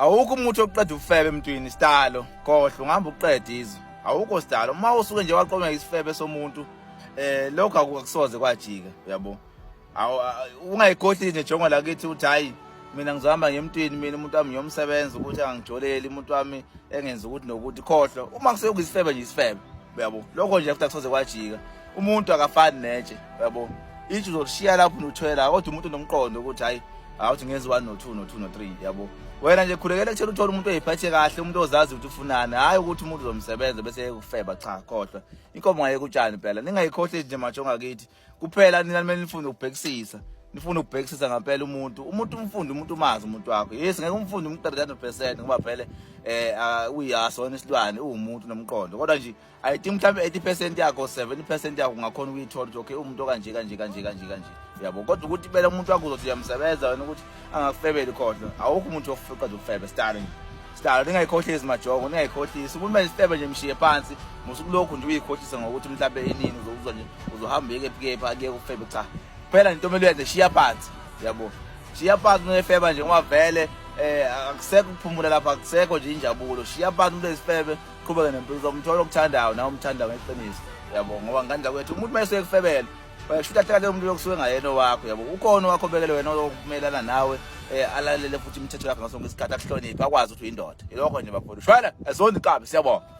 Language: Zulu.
Awukho umuthi oqeda ufebe emntwini sidalo khohlwa ungahamba uqeda izwe awukho sidalo uma usuke nje waqomeka isifebe somuntu eh lokho akusoze kwajika uyabo ungayikhohlisi nje jongo lakithi uthi hayi mina ngizohamba ngemntwini mina umuntu wami ngiyomsebenza ukuthi angijoleli umuntu wami engenza ukuthi nokuthi khohlwa uma kusuke kuyisifebe nje isifebe uyabo lokho nje futhi akusoze kwajika umuntu akafani netshe uyabo itshe uzolishiya lapho nothwela kodwa umuntu unomqondo ukuthi hayi awuthi ngenza 1 no 2 no 2 no 3 yabo wena nje khulekela kuthela uthole umuntu oyiphethe kahle umuntu ozazi ukuthi ufunani hayi ukuthi umuntu uzomsebenza bese ekufeba cha khohlwa inkomo ngayeke utshani phela ningayikhohlisi nje majonga kithi kuphela nina kumele nifunde ukubhekisisa nifuna ukubhekisisa ngampela umuntu umuntu umfunde umuntu umazi umuntu wakho yes ngeke umfunde umuntu 100% ngoba vele eh uyasona isilwane uwumuntu nomqondo kodwa nje I think mhlawumbe 80% yakho 70% yakho ungakhona ukuyithola ukuthi okay umuntu okanje kanje kanje kanje kanje uyabo kodwa ukuthi phela umuntu wakho uzothi uyamsebenza wena ukuthi angakufebeli khohlwa awukho umuntu ofuqa nje ukufebe style nje style ningayikhohlisi majongo ningayikhohlisi umuntu mayisifebe nje mshiye phansi musukulokhu nje uyikhohlisa ngokuthi mhlawumbe inini uzokuzwa nje uzohamba uyeke kephi akuyeke ukufebe cha phela into omele uyenze shiya phansi yabo shiya phansi unefeba nje ngoba vele eh akusekho ukuphumula lapha akusekho nje injabulo shiya phansi umuntu esifebe qhubeke nempilo uzomthola okuthandayo nawe umthanda ngeqiniso yabo ngoba ngane zakwethu umuntu uma esuke kufebele uyashuthi kahle kahle umuntu lokusuke ngayena owakho yabo ukhona owakho obekele wena oyokumelana nawe eh alalele futhi imithetho yakho ngasonke isikhathi akuhloniphe akwazi ukuthi uyindoda ilokho nje bafowethu shwele ezonke inkabi siyabonga.